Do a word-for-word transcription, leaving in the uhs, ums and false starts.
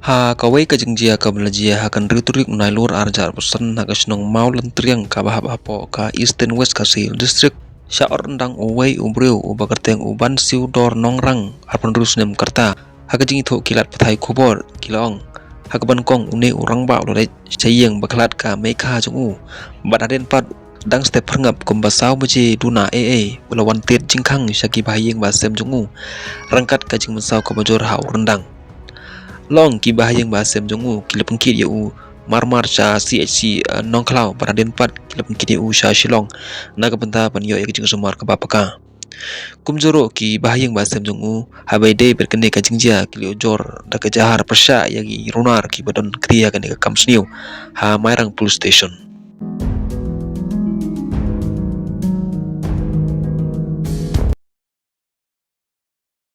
Ha kawei ka jingjia kaba la jia ha ka hynriew tarik u Nailur arhajar arphew san ha ka shnong Mawlyntriang kaba hap hapoh ka Eastern West Khasi Hills District, shah ot ryndang uwei u briew uba kyrteng u Bansiewdor Nongrang, arphew hynriew snem ka rta. Ha ka jingithuh ki lad pathai khubor ki la ong, ha kaba nyngkong une u rangbah u la leit sha ïing ba khlad ka meikha jong u, bad hadien pat dang step pyrngap kumba saw baje duna ei ei u la wan tied jingkhang sha ki bahaïing bahasem jong u ryngkat ka jingmynsaw kaba jur ha u ryndang. La ong ki bahaïing bahasem jong u ki la pynkit ïa u marmar sha C H C, eh, Nongkhlaw, bad hadien pat ki la pynkit ïa u sha Shillong na ka bynta ban ïoh ïa ka jingsumar kaba paka. Kumjuh ruh ki bahaïing bahasem jong u, haba ïadei bad kane ka jingjia, ki la ujor da ka jahar pyrshah ïa ki runar kiba don kti ha kane ka kam sniew ha Mairang Police Station.